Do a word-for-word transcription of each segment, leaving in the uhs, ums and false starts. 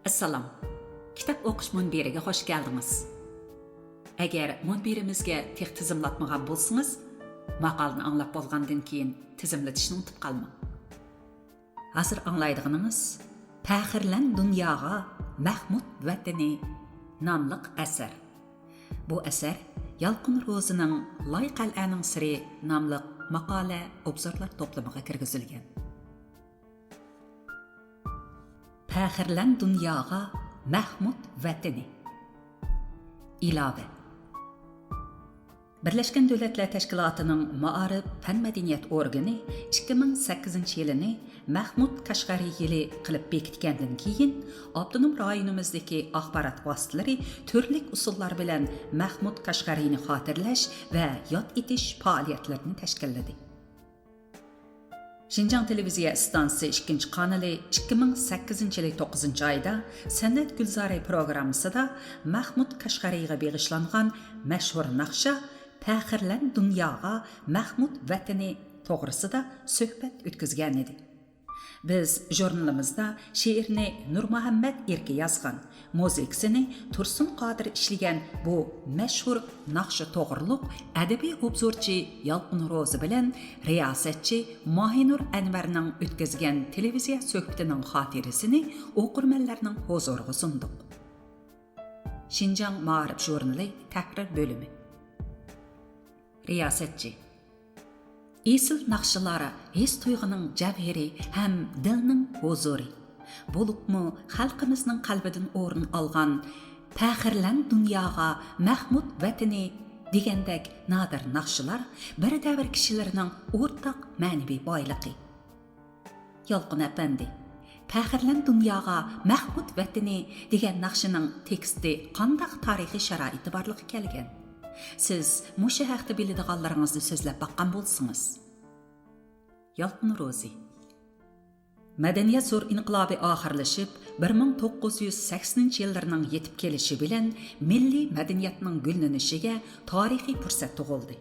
ئەسسالام. كىتاب ئوقۇش مۇنبىرىگە خوش كەلدىڭىز. ئەگەر مۇنبىرىمىزگە تېخى تىزىملاتمىغان بولسىڭىز، ماقالىنى ئاڭلاپ بولغاندىن كېيىن تىزىملىتىشنى ئۇنتۇپ قالماڭ. ھازىر ئاڭلايدىغىنىڭىز پەخىرلەن دۇنياغا، مەھمۇد ۋەتىنى ناملىق ئەسەر. بۇ ئەسەر يالقۇن روزىنىڭ لاي قەلئەنىڭ سىرى ناملىق ماقالە ئوبزورلار توپلىمىغا كىرگۈزۈلگەن. پەخىرلەن دۇنياغا، مەھمۇد ۋەتىنى. ئىلاۋە. بىرلەشكەن دۆلەتلەر تەشكىلاتىنىڭ مائارىپ، پەن، مەدەنىيەت ئورگىنى ئىككى مىڭ سەككىزىنچى يىلىنى مەھمۇد كاشغەرى يىلى قىلىپ بېكىتكەندىن كېيىن، ئاپتونوم رايونىمىزدىكى ئاخبارات ۋاسىتىلىرى تۈرلۈك ئۇسۇللار بىلەن مەھمۇد كاشغەرىنى خاتىرىلەش ۋە ياد ئېتىش پائالىيەتلىرىنى تەشكىللىدى. شىنجاڭ تېلېۋىزىيە ئىستانسىسى ئىككىنچى قانىلى ئىككى مىڭ سەككىزىنچى يىلى توققۇزىنچى ئايدا سەنئەت گۈلزارى پروگراممىسىدا مەھمۇد كاشغەرىگە بېغىشلانغان مەشھۇر ناخشا پەخىرلەن دۇنياغا، مەھمۇد ۋەتىنى توغرىسىدا سۆھبەت ئۆتكۈزگەنىدى. بىز ژۇرنىلىمىزدا شېئىرنى نۇرمۇھەممەت ئېركە يازغان، مۇزىكىسىنى تۇرسۇن قادىر ئىشلىگەن بۇ مەشھۇر ناخشا توغرۇلۇق ئەدەبىي ئوبزورچى يالقۇن روزى بىلەن رىياسەتچى ماھىنۇر ئەنۋەرنىڭ ئۆتكۈزگەن تېلېۋىزىيە سۆھبىتىنىڭ خاتىرىسىنى ئوقۇرمەنلەرنىڭ ھۇزۇرىغا سۇندۇق. شىنجاڭ مائارىپ ژۇرنىلى تەھرىر بۆلۈمى. رىياسەتچى. ئېسىل ناخشىلار ھېس-تۇيغۇنىڭ جەۋھىرى ھەم دىلنىڭ ھۇزۇرى. بولۇپمۇ خەلقىمىزنىڭ قەلبىدىن ئورۇن ئالغان پەخىرلەن دۇنياغا، مەھمۇد ۋەتىنى دېگەندەك نادىر ناخشىلار بىر دەۋر كىشىلىرىنىڭ ئورتاق مەنىۋى بايلىقى. يالقۇن ئەپەندى، پەخىرلەن دۇنياغا، مەھمۇد ۋەتىنى دېگەن ناخشىنىڭ تېكىستى قانداق تارىخىي شارائىتى بارلىققا كەلگەن؟ سىز مۇشۇ ھەقتە بىلىدىغانلىرىڭىزنى سۆزلەپ باققان بولسىڭىز. يالقۇن روزى. مەدەنىيەت زور ئىنقىلابى ئاخىرلىشىپ، بىر مىڭ توققۇز يۈز سەكسىنىنچى يىللىرىنىڭ يېتىپ كېلىشى بىلەن مىللىي مەدەنىيەتنىڭ گۈللىنىشىگە تارىخىي پۇرسەت تۇغۇلدى.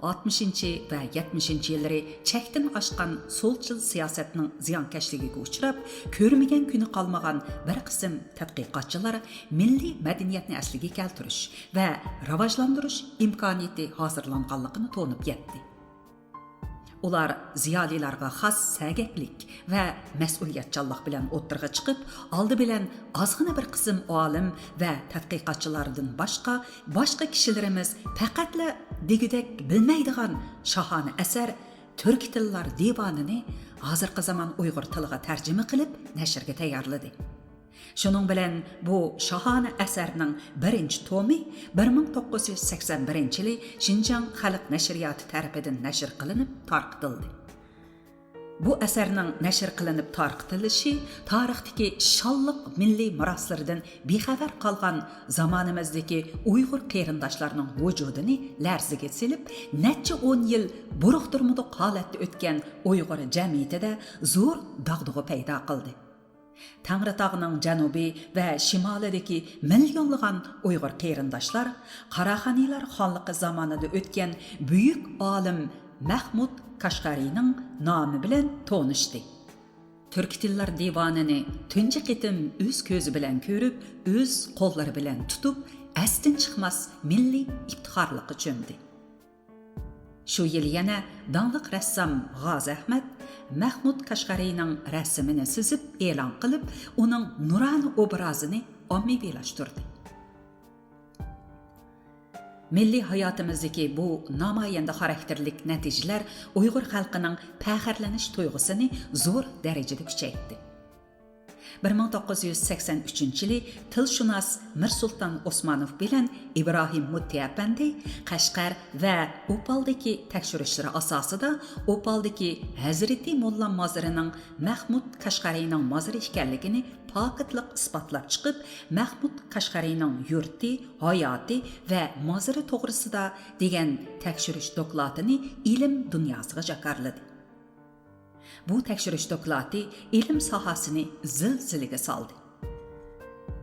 ئاتمىشىنچى ۋە يەتمىشىنچى يىللىرى چەكتىن ئاشقان سولچىل سىياسەتنىڭ زىيانكەشلىكىگە ئۇچراپ، كۆرمىگەن كۈنى قالمىغان بىر قىسىم تەتقىقاتچىلار مىللىي مەدەنىيەتنى ئەسلىگە كەلتۈرۈش ۋە راۋاجلاندۇرۇش ئىمكانىيىتى ھازىرلانغانلىقىنى تونۇپ يەتتى. ئۇلار زىيالىيلارغا خاس سەگەكلىك ۋە مەسئۇلىيەتچانلىق بىلەن ئوتتۇرىغا چىقىپ، ئالدى بىلەن ئازغىنە بىر قىسىم ئالىم ۋە تەتقىقاتچىلاردىن باشقا، باشقا كىشىلىرىمىز پەقەتلا دېگۈدەك بىلمەيدىغان شاھانە ئەسەر تۈركىي تىللار دىۋانىنى ھازىرقى زامان ئۇيغۇر تىلىغا تەرجىمە قىلىپ نەشرگە تەييارلىدى. شۇنىڭ بىلەن بۇ شاھانە ئەسەرنىڭ بىرىنچى تومى بىر مىڭ توققۇز يۈز سەكسەن بىرىنچى يىلى شىنجاڭ خەلق نەشرىياتى تەرىپىدىن نەشر قىلىنىپ تارقىتىلدى. بۇ ئەسەرنىڭ نەشر قىلىنىپ تارقىتىلىشى تارىختىكى شانلىق مىللىي مىراسلىرىدىن بىخەۋەر قالغان زامانىمىزدىكى ئۇيغۇر قېرىنداشلارنىڭ ۋۇجۇدىنى لەرزىگە سېلىپ، نەچچە ئون يىل بۇرۇقتۇرمىدۇق ھالەتتە ئۆتكەن ئۇيغۇر جەمئىيىتىدە زور داغدۇغا پەيدا قىلدى. تەڭرىتاغنىڭ جەنۇبى ۋە شىمالىدىكى مىليونلىغان ئۇيغۇر قېرىنداشلار قاراخانىيلار خانلىقى زامانىدا ئۆتكەن بۈيۈك ئالىم مەھمۇد كاشغەرىنىڭ نامى بىلەن تونۇشتى. تۈركىي تىللار دىۋانىنى تۇنجى قېتىم ئۆز كۆزى بىلەن كۆرۈپ، ئۆز قوللىرى بىلەن تۇتۇپ، ئەستىن چىقماس مىللىي ئىپتىخارلىققا چۆمدى. شۇ يىل يەنە داڭلىق رەسسام غازى ئەخمەت مەھمۇد كاشغەرىنىڭ رەسىمىنى سىزىپ ئېلان قىلىپ، ئۇنىڭ نۇرانە ئوبرازىنى ئاممىۋىلاشتۇردى. مىللىي ھاياتىمىزدىكى بۇ نامايەندە خاراكتېرلىك نەتىجىلەر ئۇيغۇر خەلقىنىڭ پەخىرلىنىش تۇيغۇسىنى زور دەرىجىدە كۈچەيتتى. بىر مىڭ توققۇز يۈز سەكسەن ئۈچىنچى يىلى تىلشۇناس مىرسۇلتان ئوسمانوف بىلەن ئىبراھىم مۇتتى ئەپەندى قەشقەر ۋە ئوپالدىكى تەكشۈرۈشلىرى ئاساسىدا ئوپالدىكى ھەزرىتى موللا مازىرىنىڭ مەھمۇد كاشغەرىنىڭ مازىرى ئىكەنلىكىنى پاكىتلىق ئىسپاتلاپ چىقىپ، مەھمۇد كاشغەرىنىڭ يۇرتى، ھاياتى ۋە مازىرى توغرىسىدا دېگەن تەكشۈرۈش دوكلاتىنى ئىلىم دۇنياسىغا جاكارلىدى. بۇ تەكشۈرۈش دوكلاتى ئىلىم ساھەسىنى زىلزىلىگە سالدى.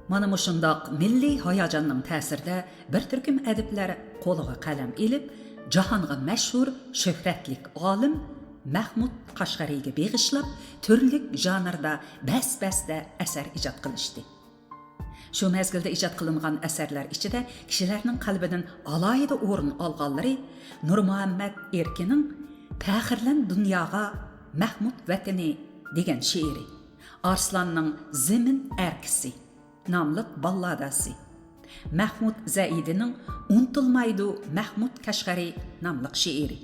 مانا مۇشۇنداق مىللىي ھاياجاننىڭ تەسىرىدە بىر تۈركۈم ئەدىبلەر قولىغا قەلەم ئېلىپ، جاھانغا مەشھۇر شۆھرەتلىك ئالىم مەھمۇد قەشقەرىگە بېغىشلاپ، تۈرلۈك ژانىردا بەس-بەستە ئەسەر ئىجاد قىلىشتى. شۇ مەزگىلدە ئىجاد قىلىنغان ئەسەرلەر ئىچىدە كىشىلەرنىڭ قەلبىدىن ئالاھىدە ئورۇن ئالغانلىرى نۇرمۇھەممەت ئېركىننىڭ پەخىرلەن دۇنياغا، مەھمۇد ۋەتىنى دېگەن شېئىرى، ئارسلاننىڭ زېمىن ئەركىسى ناملىق باللاداسى، مەھمۇد زەئىدىنىڭ ئۇنتۇلمايدۇ مەھمۇد كەشغەرى ناملىق شېئىرى،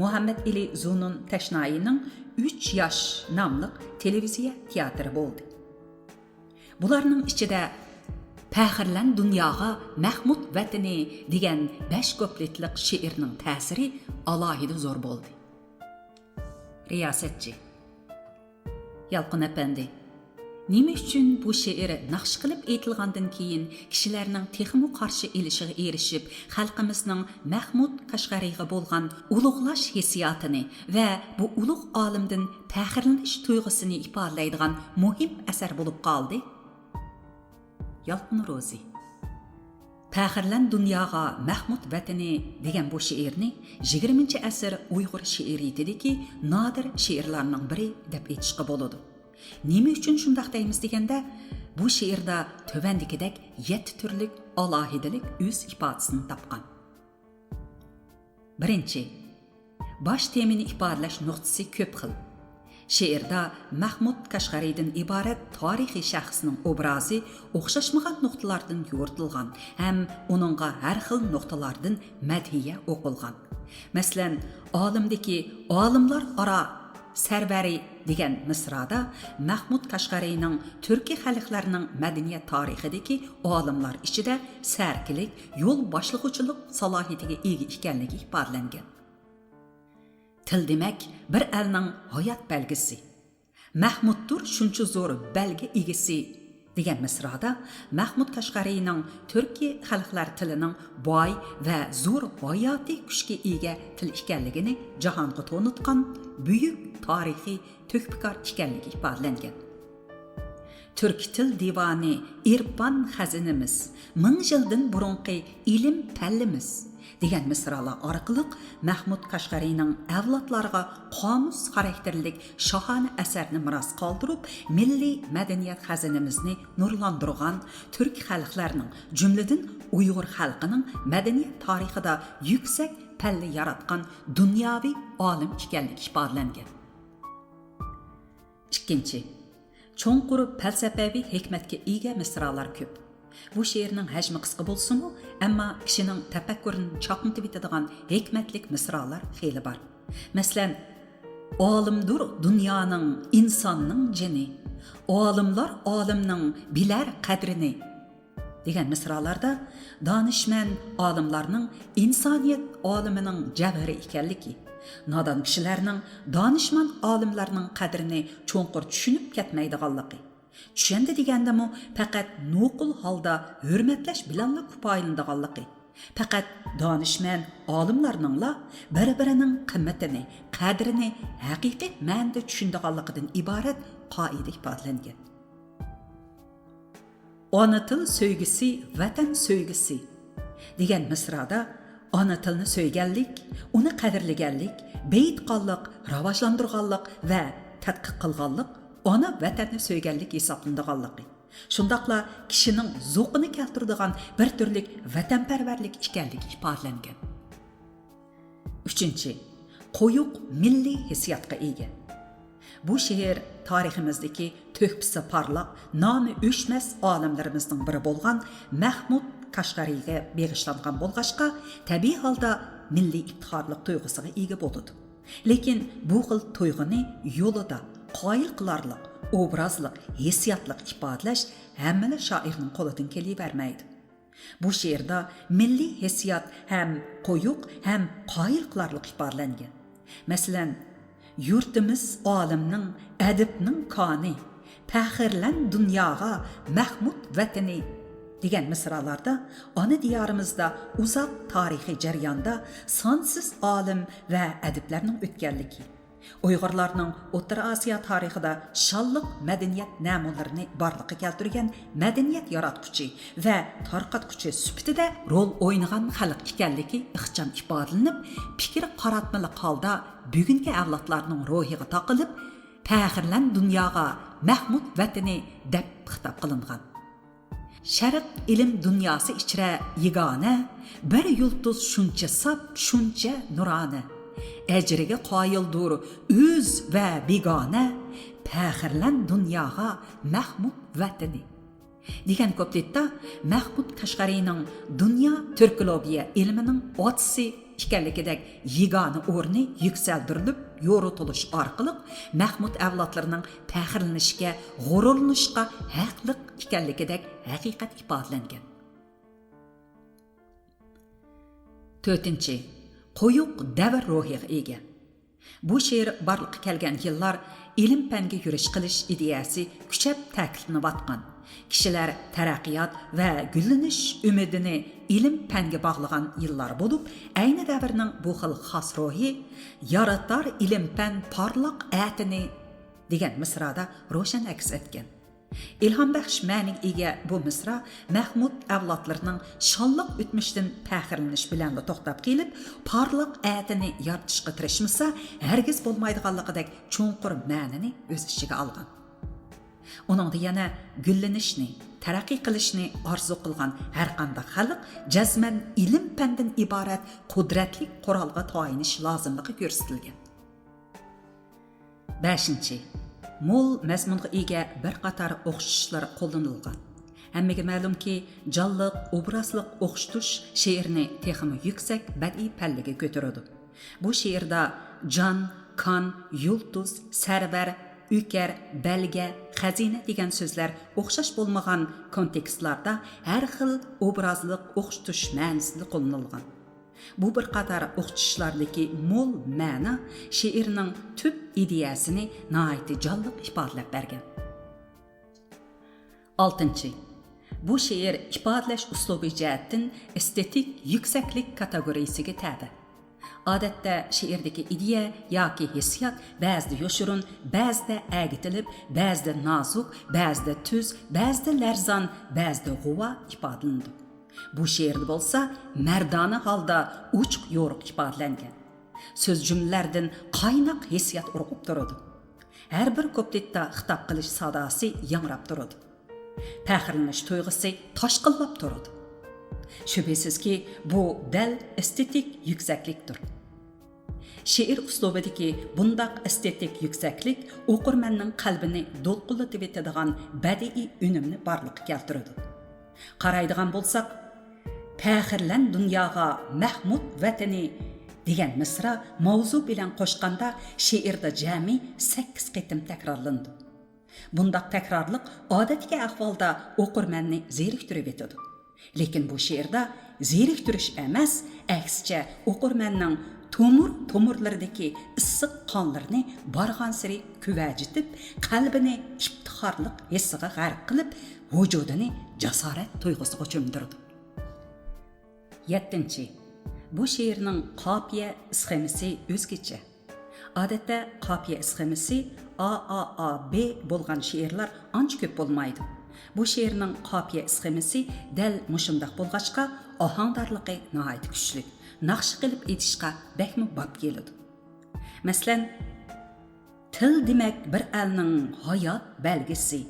مۇھەممەد ئېلى زۇنۇن تەشنايىنىڭ ئۈچ ياش ناملىق تېلېۋىزىيە تىياتىرى بولدى. بۇلارنىڭ ئىچىدە پەخىرلەن دۇنياغا، مەھمۇد ۋەتىنى دېگەن بەش كۇپلېتلىق شېئىرنىڭ تەسىرى ئالاھىدە زور بولدى. رىياسەتچى: يالقۇن ئەپەندى، نېمە ئۈچۈن بۇ شېئىر ناخشا قىلىپ ئېيتىلغاندىن كېيىن كىشىلەرنىڭ تېخىمۇ قارشى ئېلىشىغا ئېرىشىپ، خەلقىمىزنىڭ مەھمۇد كاشغەرىگە بولغان ئۇلۇغلاش ھېسسىياتىنى ۋە بۇ ئۇلۇغ ئالىمدىن پەخىرلىنىش تۇيغۇسىنى ئىپادىلەيدىغان مۇھىم ئەسەر بولۇپ قالدى؟ يالقۇن روزى: پەخىرلەن دۇنياغا، مەھمۇد ۋەتىنى دېگەن بۇ شېئىرنى يىگىرمىنچى ئەسىر ئۇيغۇر شېئىرىيىتىدىكى نادىر شېئىرلارنىڭ بىرى دەپ ئېيتىشقا بولىدۇ. نېمە ئۈچۈن شۇنداق دەيمىز دېگەندە، بۇ شېئىردا تۆۋەندىكىدەك يەتتە تۈرلۈك ئالاھىدىلىك ئۆز ئىپادىسىنى تاپقان. بىرىنچى، باش تېمىنى ئىپادىلەش نۇقتىسى كۆپ خىل. شېئىردا مەھمۇد كاشغەرىدىن ئىبارەت تارىخىي شەخسنىڭ ئوبرازى ئوخشاشمىغان نۇقتىلاردىن يورۇتۇلغان ھەم ئۇنىڭغا ھەر خىل نۇقتىلاردىن مەدھىيە ئوقۇلغان. مەسىلەن، ئالىمدىكى ئالىملار ئارا سەرۋەرى دېگەن مىسرادا مەھمۇد كاشغەرىنىڭ تۈركىي خەلقلەرنىڭ مەدەنىيەت تارىخىدىكى ئالىملار ئىچىدە سەركىلىك، يول باشلىغۇچىلىق سالاھىيىتىگە ئىگە ئىكەنلىكى ئىپادىلەنگەن. تىل دېمەك، بىر ئەلنىڭ ھايات بەلگىسى. مەھمۇدتۇر شۇنچە زور بەلگە ئىگىسى دېگەن مىسرادا مەھمۇد كاشغەرىنىڭ تۈركىي خەلقلەر تىلىنىڭ باي ۋە زور ھاياتىي كۈچكە ئىگە تىل ئىكەنلىكىنى جاھانغا تونۇتقان بۈيۈك تارىخىي تۆھپىكار ئىكەنلىكى ئىپادىلەنگەن. تۈركىي تىل دىۋانى ئېرپان خەزىنىمىز، مىڭ يىلدىن بۇرۇنقى ئىلىم پەللىمىز دېگەن مىسرالار ئارقىلىق مەھمۇد كاشغەرىنىڭ ئەۋلادلارغا قامۇس خاراكتېرلىك شاھانە ئەسەرنى مىراس قالدۇرۇپ، مىللىي مەدەنىيەت خەزىنىمىزنى نۇرلاندۇرغان تۈرك خەلقلەرنىڭ، جۈملىدىن ئۇيغۇر خەلقىنىڭ مەدەنىيەت تارىخىدا يۈكسەك پەللە ياراتقان دۇنياۋى ئالىم ئىكەنلىكى ئىپادىلەنگەن. ئىككىنچى، چوڭقۇر پەلسەپەۋى ھېكمەتكە ئىگە مىسرالار كۆپ. بۇ شېئىرنىڭ ھەجمى قىسقا بولسىمۇ، ئەمما كىشىنىڭ تەپەككۇرىنى چاقنىتىۋېتىدىغان ھېكمەتلىك مىسرالار خېلى بار. مەسىلەن، ئالىمدۇر دۇنيانىڭ، ئىنساننىڭ جېنى، ئالىملار ئالىمنىڭ بىلەر قەدرىنى دېگەن مىسرالاردا دانىشمەن ئالىملارنىڭ ئىنسانىيەت ئالىمىنىڭ جەۋھىرى ئىكەنلىكى، نادان كىشىلەرنىڭ دانىشمەن ئالىملارنىڭ قەدرىنى چوڭقۇر چۈشىنىپ كەتمەيدىغانلىقى، چۈشەندى دېگەندىمۇ پەقەت نوقۇل ھالدا ھۆرمەتلەش بىلەنلا كۇپايىلىنىدىغانلىقى، پەقەت دانىشمەن ئالىملارنىڭلا بىر-بىرىنىڭ قىممىتىنى، قەدرىنى ھەقىقىي مەنىدە چۈشىنىدىغانلىقىدىن ئىبارەت قائىدە ئىپادىلەنگەن. ئانا تىل سۆيگۈسى، ۋەتەن سۆيگۈسى دېگەن مىسرادا ئانا تىلنى سۆيگەنلىك، ئۇنى قەدىرلىگەنلىك، بېيىتقانلىق، راۋاجلاندۇرغانلىق ۋە تەتقىق قىلغانلىق ئانا ۋەتەننى سۆيگەنلىك ھېسابلىنىدىغانلىقى، شۇنداقلا كىشىنىڭ زوقىنى كەلتۈرىدىغان بىر تۈرلۈك ۋەتەنپەرۋەرلىك ئىكەنلىكى ئىپادىلەنگەن. ئۈچىنچى، قويۇق مىللىي ھېسسىياتقا ئىگە. بۇ شېئىر تارىخىمىزدىكى تۆھپىسى پارلاق، نامى ئۆچمەس ئالىملىرىمىزنىڭ بىرى بولغان مەھمۇد كاشغەرىگە بېغىشلانغان بولغاچقا، تەبىئىي ھالدا مىللىي ئىپتىخارلىق تۇيغۇسىغا ئىگە بولىدۇ. لېكىن بۇ خىل تۇيغۇنى يولىدا قايىل قىلارلىق، ئوبرازلىق، ھېسسىياتلىق ئىپادىلەش ھەممىلا شائىرنىڭ قولىدىن كېلىۋەرمەيدۇ. بۇ شېئىردا مىللىي ھېسسىيات ھەم قويۇق، ھەم قايىل قىلارلىق ئىپادىلەنگەن. مەسىلەن، يۇرتىمىز ئالىمنىڭ، ئەدىبنىڭ كانى، پەخىرلەن دۇنياغا، مەھمۇد ۋەتىنى دېگەن مىسرالاردا ئانا دىيارىمىزدا ئۇزاق تارىخىي جەرياندا سانسىز ئالىم ۋە ئەدىبلەرنىڭ ئۆتكەنلىكى، ئۇيغۇرلارنىڭ ئوتتۇرا ئاسىيا تارىخىدا شانلىق مەدەنىيەت نەمۇنىلىرىنى بارلىققا كەلتۈرگەن مەدەنىيەت ياراتقۇچى ۋە تارقاتقۇچى سۈپىتىدە رول ئوينىغان خەلق ئىكەنلىكى ئىخچام ئىپادىلىنىپ، پىكىر قاراتمىلىق ھالدا بۈگۈنكى ئەۋلادلارنىڭ روھىغا تاقىلىپ، پەخىرلەن دۇنياغا، مەھمۇد ۋەتىنى دەپ خىتاب قىلىنغان. شەرق ئىلىم دۇنياسى ئىچرە يېگانە، بىر يۇلتۇز شۇنچە ساپ، شۇنچە نۇرانە. ئەجرىگە قايىلدۇر ئۆز ۋە بىگانە، پەخىرلەن دۇنياغا مەھمۇد ۋەتىنى. دېگەن كۇپلېتتا مەھمۇد كاشغەرىنىڭ دۇنيا تۈركولوگىيە ئىلمىنىڭ ئاتىسى ئىكەنلىكىدەك يېگانە ئورنى يۈكسەلدۈرۈلۈپ يورۇتۇلۇش ئارقىلىق مەھمۇد ئەۋلادلىرىنىڭ پەخىرلىنىشكە، غۇرۇرلىنىشقا ھەقلىق ئىكەنلىكىدەك ھەقىقەت ئىپادىلەنگەن. تۆتىنچى، قويۇق دەۋر روھىغا ئىگە. بۇ شېئىر بارلىققا كەلگەن يىللار ئىلىم-پەنگە يۈرۈش قىلىش ئىدىيەسى كۈچەپ تەكىتلىنىۋاتقان، كىشىلەر تەرەققىيات ۋە گۈللىنىش ئۈمىدىنى ئىلىم-پەنگە باغلىغان يىللار بولۇپ، ئەينى دەۋرنىڭ بۇ خىل خاس روھى «يارىتار ئىلىم-پەن پارلاق ئەتىنى» دېگەن مىسرادا روشەن ئەكس ئەتكەن. ئىلھامبەخش مەنىگە ئىگە بۇ مىسرا مەھمۇد ئەۋلادلىرىنىڭ شانلىق ئۆتمۈشىدىن پەخىرلىنىش بىلەنلا توختاپ قېلىپ، پارلاق ئەتىنى يارىتىشقا تىرىشمىسا، ھەرگىز بولمايدىغانلىقىدەك چوڭقۇر مەنىنى ئۆز ئىچىگە ئالغان. ئۇنىڭدا يەنە گۈللىنىشنى، تەرەققىي قىلىشنى ئارزۇ قىلغان ھەرقانداق خەلق جەزمەن ئىلىم-پەندىن ئىبارەت قۇدرەتلىك قورالغا تايىنىش لازىملىقى كۆرسىتىلگەن. بەشىنچى، مول مەزمۇنغا ئىگە بىر قاتار ئوخشىتىشلار قوللىنىلغان. ھەممىگە مەلۇمكى، جانلىق ئوبرازلىق ئوخشىتىش شېئىرنى تېخىمۇ يۈكسەك بەدىئىي پەللىگە كۆتۈرىدۇ. بۇ شېئىردا جان، كان، يۇلتۇز، سەرۋەر، ئۆكەر، بەلگە، خەزىنە دېگەن سۆزلەر ئوخشاش بولمىغان كونتېكستلاردا ھەر خىل ئوبرازلىق ئوخشىتىش مەنىسىدە قوللىنىلغان. بۇ بىر قاتار ئوخشىتىشلاردىكى مول مەنە شېئىرنىڭ تۈپ ئىدىيەسىنى ناھايىتى جانلىق ئىپادىلەپ بەرگەن. ئالتىنچى، بۇ شېئىر ئىپادىلەش ئۇسلۇبى جەھەتتىن ئېستېتىك يۈكسەكلىك كاتېگورىيىسىگە تەۋە. ئادەتتە شېئىردىكى ئىدىيە ياكى ھېسسىيات بەزىدە يوشۇرۇن، بەزىدە ئەگىتىلىپ، بەزىدە نازۇك، بەزىدە تۈز، بەزىدە لەرزان، بەزىدە غۇۋا ئىپادىلىنىدۇ. بۇ شېئىردا بولسا مەردانە ھالدا ئوچۇق-يورۇق ئىپادىلەنگەن. سۆز جۈملىلەردىن قايناق ھېسسىيات ئۇرغۇپ تۇرىدۇ. ھەر بىر كۇپلېتتا خىتاب قىلىش ساداسى ياڭراپ تۇرىدۇ. پەخىرلىنىش تۇيغۇسى تاشقىنلاپ تۇرىدۇ. شۈبھىسىزكى، بۇ دەل ئېستېتىك يۈكسەكلىكتۇر. شېئىر ئۇسلۇبىدىكى بۇنداق ئېستېتىك يۈكسەكلىك ئوقۇرمەننىڭ قەلبىنى دولقۇنلىتىۋېتىدىغان بەدىئىي ئۈنۈمنى بارلىققا كەلتۈرىدۇ. قارايدىغان بولساق، «پەخىرلەن دۇنياغا مەھمۇد ۋەتىنى» دېگەن مىسرا ماۋزۇ بىلەن قوشقاندا شېئىردا جەمئىي سەككىز قېتىم تەكرارلىنىدۇ. بۇنداق تەكرارلىق ئادەتتىكى ئەھۋالدا ئوقۇرمەننى زېرىكتۈرۈۋېتىدۇ. لېكىن بۇ شېئىردا زېرىكتۈرۈش ئەمەس، ئەكسىچە ئوقۇرمەننىڭ تومۇر-تومۇرلىرىدىكى ئىسسىق قانلىرىنى بارغانسېرى كۆۋەجىتىپ، قەلبىنى ئىپتىخارلىق ھېسسىغا غەرق قىلىپ، ۋۇجۇدىنى جاسارەت تۇيغۇسىغا چۆمدۈرىدۇ. يەتتىنچى، بۇ شېئىرنىڭ قاپىيە ئىسخېمىسى ئۆزگىچە. ئادەتتە قاپىيە ئىسخېمىسى ئا ئا ئا بې بولغان شېئىرلار ئانچە كۆپ بولمايدۇ. بۇ شېئىرنىڭ قاپىيە ئىسخېمىسى دەل مۇشۇنداق بولغاچقا، ئاھاڭدارلىقى ناھايىتى كۈچلۈك، ناخشا قىلىپ ئېيتىشقا بەكمۇ باب كېلىدۇ. مەسىلەن، تىل دېمەك بىر ئەلنىڭ ھايات بەلگىسى،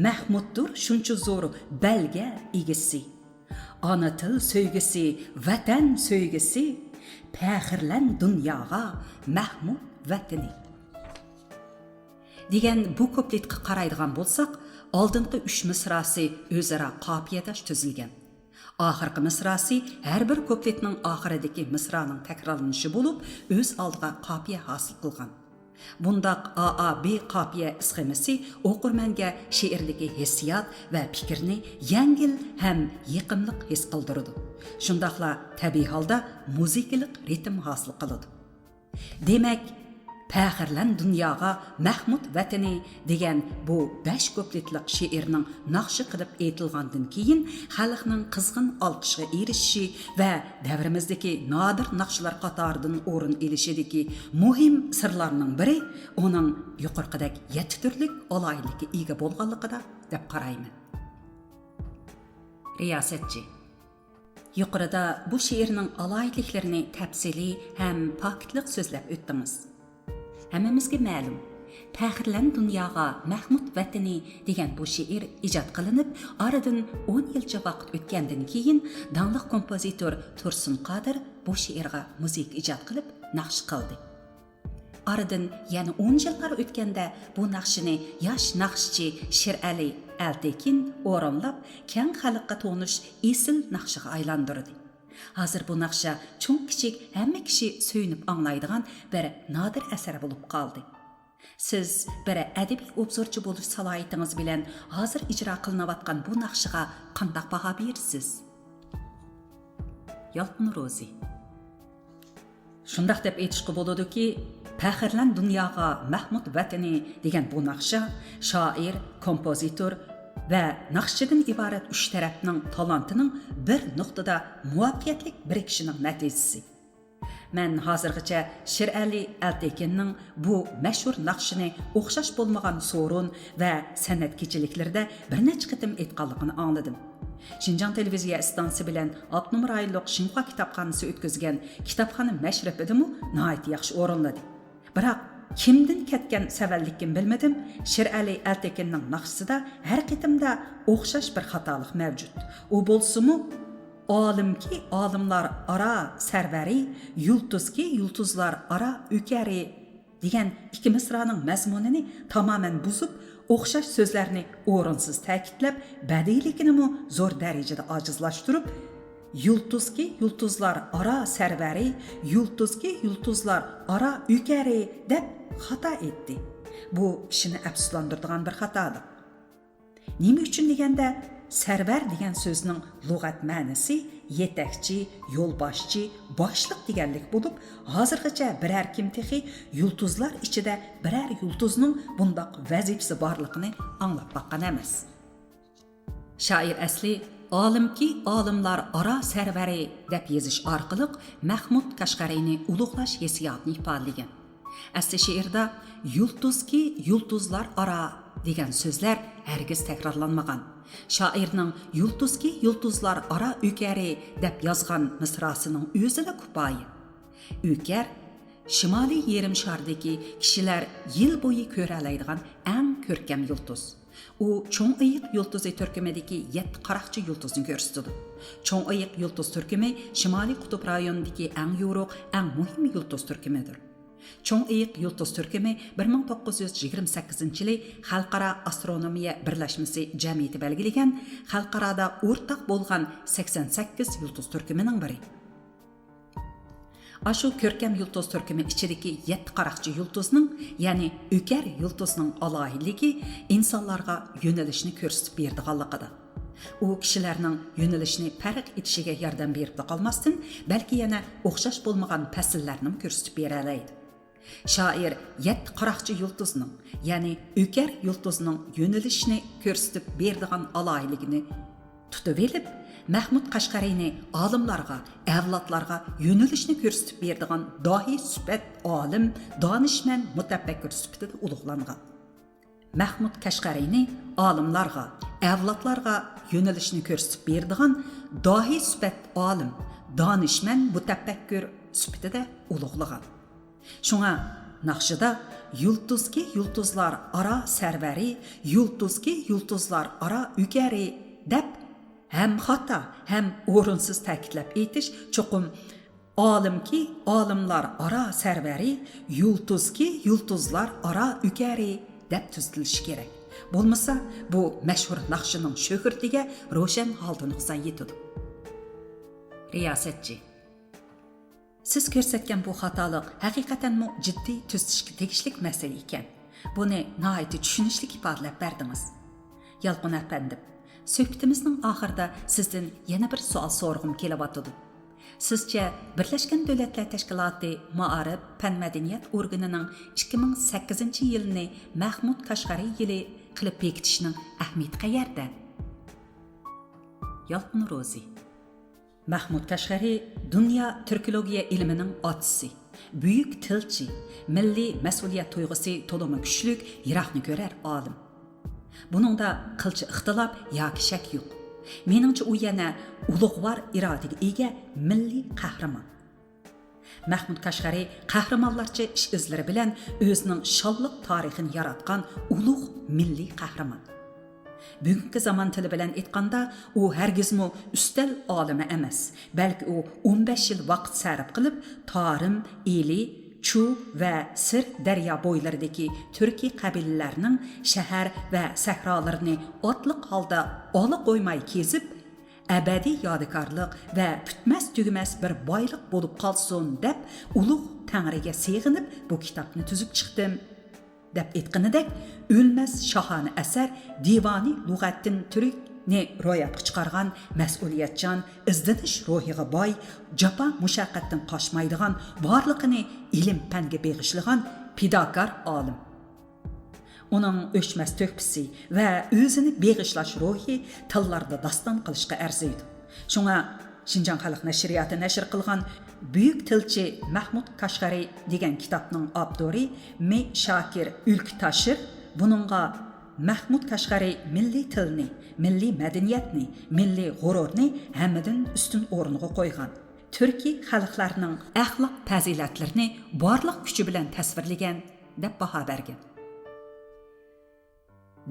مەھمۇدتۇر شۇنچە زور بەلگە ئىگىسى. ئانا تىل سۆيگۈسى، ۋەتەن سۆيگۈسى، پەخىرلەن دۇنياغا مەھمۇد ۋەتىنى. دېگەن بۇ كۇپلېتقا قارايدىغان بولساق، ئالدىنقى ئۈچ مىسراسى ئۆزئارا قاپىيەداش تۈزۈلگەن. ئاخىرقى مىسراسى ھەر بىر كۇپلېتنىڭ ئاخىرىدىكى مىسرانىڭ تەكرارلىنىشى بولۇپ، ئۆز ئالدىغا قاپىيە ھاسىل قىلغان. بۇنداق ئا ئا بې قاپىيە ئىسخېمىسى ئوقۇرمەنگە شېئىردىكى ھېسسىيات ۋە پىكىرنى يەڭگىل ھەم يېقىملىق ھېس قىلدۇرىدۇ. شۇنداقلا تەبىئىي ھالدا مۇزىكىلىق رىتىم ھاسىل قىلىدۇ. دېمەك، پەخىرلەن دۇنياغا مەھمۇد ۋەتىنى دېگەن بۇ بەش كۇپلېتلىق شېئىرنىڭ ناخشا قىلىپ ئېيتىلغاندىن كېيىن خەلقنىڭ قىزغىن ئالقىشىغا ئېرىشىشى ۋە دەۋرىمىزدىكى نادىر ناخشىلار قاتارىدىن ئورۇن ئېلىشىدىكى مۇھىم سىرلارنىڭ بىرى ئۇنىڭ يۇقىرىقىدەك يەتتە تۈرلۈك ئالاھىدىلىككە ئىگە بولغانلىقىدا دەپ قارايمەن. رىياسەتچى. يۇقىرىدا بۇ شېئىرنىڭ ئالاھىدىلىكلىرىنى تەپسىلىي ھەم پاكىتلىق سۆزلەپ ئۆتتىڭىز. ھەممىمىزگە مەلۇم، پەخىرلەن دۇنياغا مەھمۇد ۋەتىنى دېگەن بۇ شېئىر ئىجاد قىلىنىپ، ئارىدىن ئون يىلچە ۋاقىت ئۆتكەندىن كېيىن، داڭلىق كومپوزىتور تۇرسۇن قادىر بۇ شېئىرغا مۇزىكا ئىجاد قىلىپ، ناخشا قىلدى. ئارىدىن يەنە ئون يىللار ئۆتكەندە، بۇ ناخشىنى ياش ناخشىچى شىرئەلى ئەلتېكىن ئورۇنلاپ، كەڭ خەلققە تونۇش ئېسىل ناخشىغا ئايلاندۇردى. ھازىر بۇ ناخشا چوڭ-كىچىك ھەممە كىشى سۆيۈنۈپ ئاڭلايدىغان بىر نادىر ئەسەر بولۇپ قالدى. سىز بىر ئەدەبىي ئوبزورچى بولۇش سالاھىيىتىڭىز بىلەن ھازىر ئىجرا قىلىنىۋاتقان بۇ ناخشىغا قانداق باھا بېرىسىز؟ يالقۇن روزى. شۇنداق دەپ ئېيتىشقا بولىدۇكى، پەخىرلەن دۇنياغا مەھمۇد ۋەتىنى دېگەن بۇ ناخشا شائىر، كومپوزىتور ۋە ناخشىچىدىن ئىبارەت ئۈچ تەرەپنىڭ تالانتىنىڭ بىر نۇقتىدا مۇۋەپپەقىيەتلىك بىرىكىشىنىڭ نەتىجىسى. مەن ھازىرغىچە شىرئەلى ئەلتېكىننىڭ بۇ مەشھۇر ناخشىنى ئوخشاش بولمىغان سورۇن ۋە سەنئەت كېچىلىكلىرىدە بىر نەچچە قېتىم ئېيتقانلىقىنى ئاڭلىدىم. شىنجاڭ تېلېۋىزىيە ئىستانسىسى بىلەن ئاپتونوم رايونلۇق شىنخۇا كىتابخانىسى ئۆتكۈزگەن كىتابخانا مەشرىپىدىمۇ ناھايىتى ياخشى ئورۇنلىدى. بىراق، كىمدىن كەتكەن سەۋەنلىككىن بىلمىدىم، شىرئەلى ئەلتېكىننىڭ ناخشىسىدا ھەر قېتىمدا ئوخشاش بىر خاتالىق مەۋجۇت. ئۇ بولسىمۇ، «ئالىمكى ئالىملار ئارا سەرۋەرى، يۇلتۇزكى يۇلتۇزلار ئارا ئۆكەرى» دېگەن ئىككى مىسرانىڭ مەزمۇنىنى تامامەن بۇزۇپ، ئوخشاش سۆزلەرنى ئورۇنسىز تەكىتلەپ، بەدىئىيلىكىنىمۇ زور دەرىجىدە ئاجىزلاشتۇرۇپ، «يۇلتۇزكى يۇلتۇزلار ئارا سەرۋەرى، يۇلتۇزكى يۇلتۇزلار ئارا ئۆكەرى» دەپ خاتا ئېيتتى. بۇ كىشىنى ئەپسۇسلاندۇرىدىغان بىر خاتالىق. نېمە ئۈچۈن دېگەندە، سەرۋەر دېگەن سۆزنىڭ لۇغەت مەنىسى يېتەكچى، يولباشچى، باشلىق دېگەنلىك بولۇپ، ھازىرغىچە بىرەر كىم تېخى يۇلتۇزلار ئىچىدە بىرەر يۇلتۇزنىڭ بۇنداق ۋەزىپىسى بارلىقىنى ئاڭلاپ باققان ئەمەس. شائىر ئەسلى «ئالىمكى ئالىملار ئارا سەرۋەرى» دەپ يېزىش ئارقىلىق مەھمۇد كاشغەرىنى ئۇلۇغلاش ھېسسىياتىنى ئىپادىلىگەن. ئەسلى شېئىردا «يۇلتۇزكى يۇلتۇزلار ئارا» دېگەن سۆزلەر ھەرگىز تەكرارلانمىغان. شائىرنىڭ «يۇلتۇزكى يۇلتۇزلار ئارا ئۆكەرى» دەپ يازغان مىسراسىنىڭ ئۆزىلا كۇپايە. ئۆكەر، شىمالىي يېرىم شاردىكى كىشىلەر يىل بويى كۆرەلەيدىغان ئەڭ كۆركەم يۇلتۇز. ئۇ چوڭ ئېيىق يۇلتۇزى تۈركۈمىدىكى يەتتە قاراقچى يۇلتۇزنى كۆرسىتىدۇ. چوڭ ئېيىق يۇلتۇز تۈركۈمى شىمالىي قۇتۇپ رايونىدىكى ئەڭ يورۇق، ئەڭ مۇھىم يۇلتۇز تۈركۈمىدۇر. چوڭ ئېيىق يۇلتۇز تۈركۈمى بىر مىڭ توققۇز يۈز يىگىرمە سەككىزىنچى يىلى خەلقئارا ئاسترونومىيە بىرلەشمىسى جەمئىيىتى بەلگىلىگەن خەلقئارادا ئورتاق بولغان سەكسەن سەككىز يۇلتۇز تۈركۈمىنىڭ بىرى. ئاشۇ كۆركەم يۇلتۇز تۈركۈمى ئىچىدىكى يەتتە قاراقچى يۇلتۇزنىڭ، يەنى ئۆكەر يۇلتۇزنىڭ ئالاھىدىلىكى ئىنسانلارغا يۆنىلىشنى كۆرسىتىپ بېرىدىغانلىقىدا. ئۇ كىشىلەرنىڭ يۆنىلىشنى پەرق ئېتىشىگە ياردەم بېرىپلا قالماستىن، بەلكى يەنە ئوخشاش بولمىغان پەسىللەرنىمۇ كۆرسىتىپ بېرەلەيدۇ. شائىر يەتتە قاراقچى يۇلتۇزنىڭ، يەنى ئۆكەر يۇلتۇزنىڭ يۆنىلىشىنى كۆرسىتىپ بېرىدىغان ئالاھىدىلىكىنى تۇتۇۋېلىپ، مەھمۇد قەشقەرىنى ئالىملارغا، ئەۋلادلارغا يۆنىلىشنى كۆرسىتىپ بېرىدىغان داھىي سۈپەت ئالىم، دانىشمەن، مۇتەپەككۇر سۈپىتىدە ئۇلۇغلانغان. مەھمۇد قەشقەرىنى ئالىملارغا، ئەۋلادلارغا يۆنىلىشنى كۆرسىتىپ بېرىدىغان داھىي سۈپەت ئالىم، دانىشمەن، مۇتەپەككۇر سۈپىتىدە ئۇلۇغلىغان. شۇڭا ناخشىدا «يۇلتۇزكى يۇلتۇزلار ئارا سەرۋەرى، يۇلتۇزكى يۇلتۇزلار ئارا ئۆكەرى» دەپ ھەم خاتا، ھەم ئورۇنسىز تەكىتلەپ ئېيتىش چوقۇم «ئالىمكى ئالىملار ئارا سەرۋەرى، يۇلتۇزكى يۇلتۇزلار ئارا ئۆكەرى» دەپ تۈزىتىلىشى كېرەك. بولمىسا، بۇ مەشھۇر ناخشىنىڭ شۆھرىتىگە روشەن ھالدا نۇقسان يېتىدۇ. رىياسەتچى. سىز كۆرسەتكەن بۇ خاتالىق ھەقىقەتەنمۇ جىددىي تۈزىتىشكە تېگىشلىك مەسىلە ئىكەن. بۇنى ناھايىتى چۈشىنىشلىك ئىپادىلەپ بەردىڭىز. يالقۇن ئەپەندىم، سۆھبىتىمىزنىڭ ئاخىرىدا سىزدىن يەنە بىر سوئال سورىغۇم كېلىۋاتىدۇ. سىزچە، بىرلەشكەن دۆلەتلەر تەشكىلاتى مائارىپ، پەن، مەدەنىيەت ئورگىنىنىڭ ئىككى مىڭ سەككىزىنچى يىلنى مەھمۇد كاشغەرى يىلى قىلىپ بېكىتىشنىڭ ئەھمىيىتى قەيەردە؟ يالقۇن روزى. مەھمۇد كاشغەرى دۇنيا تۈركولوگىيە ئىلمىنىڭ ئاتىسى، بۈيۈك تىلچى، مىللىي مەسئۇلىيەت تۇيغۇسى تولىمۇ كۈچلۈك، يىراقنى كۆرەر ئالىم. بۇنىڭدا قىلچە ئىختىلاپ ياكى شەك يوق. مېنىڭچە، ئۇ يەنە ئۇلۇغۋار ئىرادىگە ئىگە مىللىي قەھرىمان. مەھمۇد كاشغەرى قەھرىمانلارچە ئىش ئىزلىرى بىلەن ئۆزىنىڭ شانلىق تارىخىنى ياراتقان ئۇلۇغ مىللىي قەھرىمان. بۈگۈنكى زامان تىلى بىلەن ئېيتقاندا، ئۇ ھەرگىزمۇ ئۈستەل ئالىمى ئەمەس، بەلكى ئۇ ئون بەش يىل ۋاقىت سەرپ قىلىپ، تارىم، ئىلى، چۇ ۋە سىر دەريا بويلىرىدىكى تۈركىي قەبىلىلەرنىڭ شەھەر ۋە سەھرالىرىنى ئاتلىق ھالدا ئالا قويماي كېزىپ، ئەبەدىي يادىكارلىق ۋە پۈتمەس تۈگىمەس بىر بايلىق بولۇپ قالسۇن دەپ، ئۇلۇغ تەڭرىگە سېغىنىپ بۇ كىتابنى تۈزۈپ چىقتىم، دەپ ئېيتقىنىدەك، ئۆلمەس شاھانە ئەسەر دىۋانى لۇغەتتىن تۈركنى روياپقا چىقارغان مەسئۇلىيەتچان، ئىزدىنىش روھىغا باي، جاپا مۇشەققەتتىن قاچمايدىغان، بارلىقىنى ئىلىم-پەنگە بېغىشلىغان پىداكار ئالىم. ئۇنىڭ ئۆچمەس تۆھپىسى ۋە ئۆزىنى بېغىشلاش روھى تىللاردا داستان قىلىشقا ئەرزىيدۇ. شۇڭا شىنجاڭ خەلق نەشرىياتى نەشر قىلغان بۈيۈك تىلچى مەھمۇد كاشغەرى دېگەن كىتابنىڭ ئاپتورى مې شاكىر ئۈلكىتاشىر بۇنىڭغا مەھمۇد كاشغەرى مىللىي تىلنى، مىللىي مەدەنىيەتنى، مىللىي غۇرۇرنى ھەممىدىن ئۈستۈن ئورۇنغا قويغان، تۈركىي خەلقلەرنىڭ ئەخلاق پەزىلەتلىرىنى بارلىق كۈچى بىلەن تەسۋىرلىگەن، دەپ باھا بەرگەن.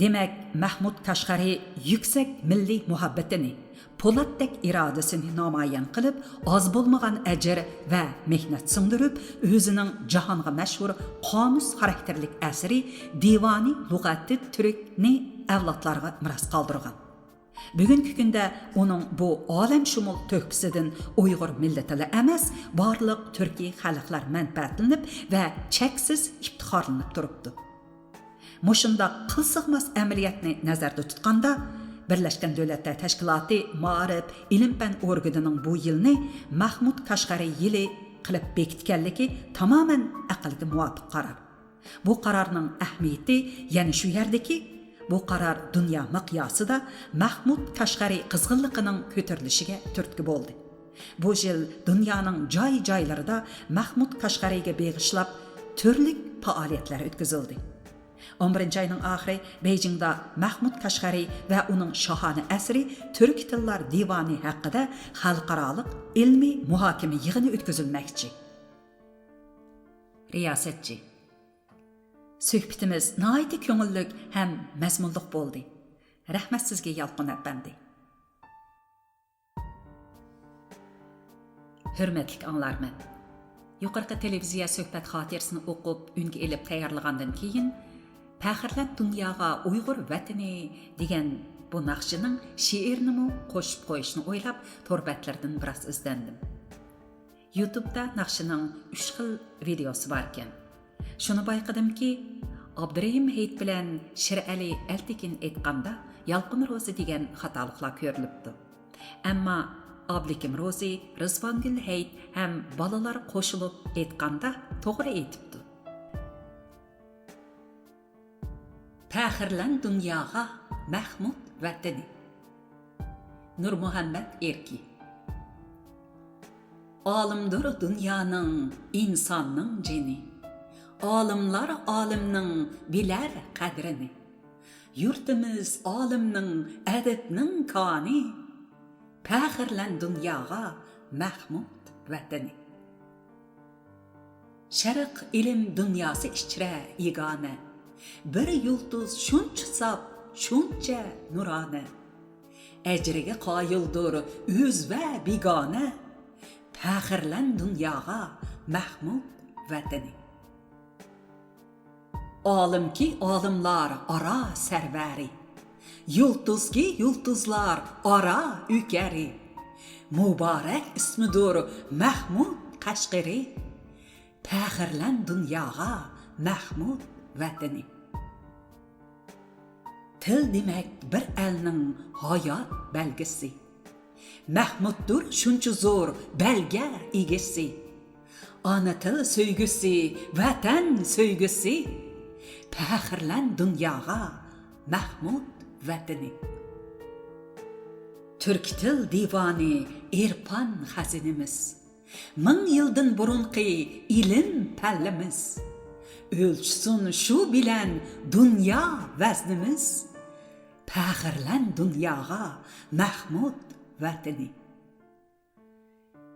دېمەك، مەھمۇد كاشغەرى يۈكسەك مىللىي مۇھەببىتىنى، پولاتتەك ئىرادىسىنى نامايان قىلىپ، ئاز بولمىغان ئەجىر ۋە مېھنەت سىڭدۈرۈپ، ئۆزىنىڭ جاھانغا مەشھۇر قامۇس خاراكتېرلىك ئەسىرى دىۋانى لۇغەتى تۈركنى ئەۋلادلارغا مىراس قالدۇرغان. بۈگۈنكى كۈندە ئۇنىڭ بۇ ئالەمشۇمۇل تۆھپىسىدىن ئۇيغۇر مىللىتىلا ئەمەس، بارلىق تۈركىي خەلقلەر مەنپەئەتلىنىپ ۋە چەكسىز ئىپتىخارلىنىپ تۇرۇپتۇ. مۇشۇنداق قىل سىغماس ئەمەلىيەتنى نەزەردە تۇتقاندا، بىرلەشكەن دۆلەتلەر تەشكىلاتى مائارىپ، ئىلىم-پەن ئورگىنىنىڭ بۇ يىلنى مەھمۇد كاشغەرى يىلى قىلىپ بېكىتكەنلىكى تامامەن ئەقىلگە مۇۋاپىق قارار. بۇ قارارنىڭ ئەھمىيىتى يەنە شۇ يەردىكى، بۇ قارار دۇنيا مىقياسىدا مەھمۇد كاشغەرى قىزغىنلىقىنىڭ كۆتۈرۈلۈشىگە تۈرتكە بولدى. بۇ يىل دۇنيانىڭ جاي-جايلىرىدا مەھمۇد كاشغەرىگە بېغىشلاپ تۈرلۈك پائالىيەتلەر ئۆتكۈزۈلدى. ئون بىرىنچى ئاينىڭ ئاخىرى بېيجىڭدا مەھمۇد كاشغەرى ۋە ئۇنىڭ شاھانە ئەسىرى تۈركىي تىللار دىۋانى ھەققىدە خەلقئارالىق ئىلمىي مۇھاكىمە يىغىنى ئۆتكۈزۈلمەكچى. رىياسەتچى. سۆھبىتىمىز ناھايىتى كۆڭۈللۈك ھەم مەزمۇنلۇق بولدى. رەھمەت سىزگە، يالقۇن ئەپەندى. ھۆرمەتلىك ئاڭلارمەن! يۇقىرىقى تېلېۋىزىيە سۆھبەت خاتىرىسىنى ئوقۇپ، ئۈنگە ئېلىپ تەييارلىغاندىن كېيىن، پەخىرلەن دۇنياغا ئۇيغۇر ۋەتىنى دېگەن بۇ ناخشىنىڭ شېئىرىنىمۇ قوشۇپ قويۇشنى ئويلاپ، تور بەتلىرىدىن بىراز ئىزدەندىم. يۇتۇبتا ناخشىنىڭ ئۈچ خىل ۋىدېئوسى باركەن. شۇنى بايقىدىمكى، ئابدۇرېھىم ھېيت بىلەن شىرئەلى ئەلتېكىن ئېيتقاندا، يالقۇن روزى دېگەن خاتالىقلار كۆرۈلۈپتۇ. ئەمما ئابلىكىم روزى، رىزۋانگۈل ھېيت ھەم بالىلار قوشۇلۇپ ئېيتقاندا توغرا ئېيتىپتۇ. پەخىرلەن دۇنياغا، مەھمۇد ۋەتىنى. نۇرمۇھەممەت ئېركى. ئالىمدۇر دۇنيانىڭ، ئىنساننىڭ جېنى. ئالىملار ئالىمنىڭ بىلەر قەدرىنى. يۇرتىمىز ئالىمنىڭ، ئەدەبنىڭ كانى. پەخىرلەن دۇنياغا، مەھمۇد ۋەتىنى. شەرق ئىلىم دۇنياسى ئىچرە يېگانە، بىر يۇلتۇز شۇنچە ساپ، شۇنچە نۇرانە. ئەجرىگە قايىلدۇر ئۆز ۋە بىگانە، پەخىرلەن دۇنياغا، مەھمۇد ۋەتىنى. ئالىمكى ئالىملار ئارا سەرۋەرى، يۇلتۇزكى يۇلتۇزلار ئارا ئۆكەرى. مۇبارەك ئىسمىدۇر مەھمۇد قەشقىرى، پەخىرلەن دۇنياغا، مەھمۇد ۋەتىنى. تىل دېمەك بىر ئەلنىڭ ھايات بەلگىسى. مەھمۇدتۇر شۇنچە زور بەلگە ئىگىسى. ئانا تىل سۆيگۈسى، ۋەتەن سۆيگۈسى. پەخىرلەن دۇنياغا، مەھمۇد ۋەتىنى. تۈركىي تىل دىۋانى ئېرپان خەزىنىمىز. مىڭ يىلدىن بۇرۇنقى ئىلىم پەللىمىز. ئۆلچىسۇن شۇ بىلەن دۇنيا ۋەزنىمىز. پەخىرلەن دۇنياغا، مەھمۇد ۋەتىنى.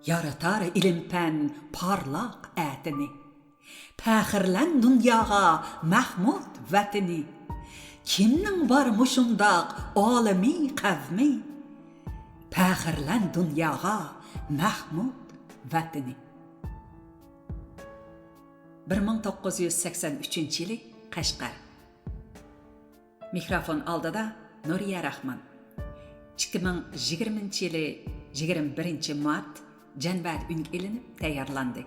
يارىتار ئىلىم-پەن پارلاق ئەتىنى. پەخىرلەن دۇنياغا مەھمۇد ۋەتىنى. كىمنىڭ بار مۇشۇنداق ئالىمى قەۋمى؟ پەخىرلەن دۇنياغا مەھمۇد ۋەتىنى. بىر مىڭ توققۇز يۈز سەكسەن ئۈچىنچى يىلى قەشقەر. مىكروفون ئالدىدا نۇرىيە راخمان. ئىككى مىڭ يىگىرمىنچى يىلى يىگىرمە بىرىنچى مارت جەنۋەدە ئۈنگە ئېلىنىپ تەييارلاندى.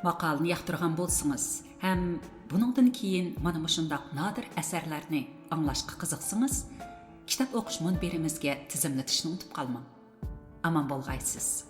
ماقالىنى ياقتۇرغان بولسىڭىز ھەم بۇنىڭدىن كېيىن مانا مۇشۇنداق نادىر ئەسەرلەرنى ئاڭلاشقا قىزىقسىڭىز، كىتاب ئوقۇش مۇنبىرىمىزگە تىزىملىتىشنى ئۇنتۇپ قالماڭ. ئامان بولغايسىز.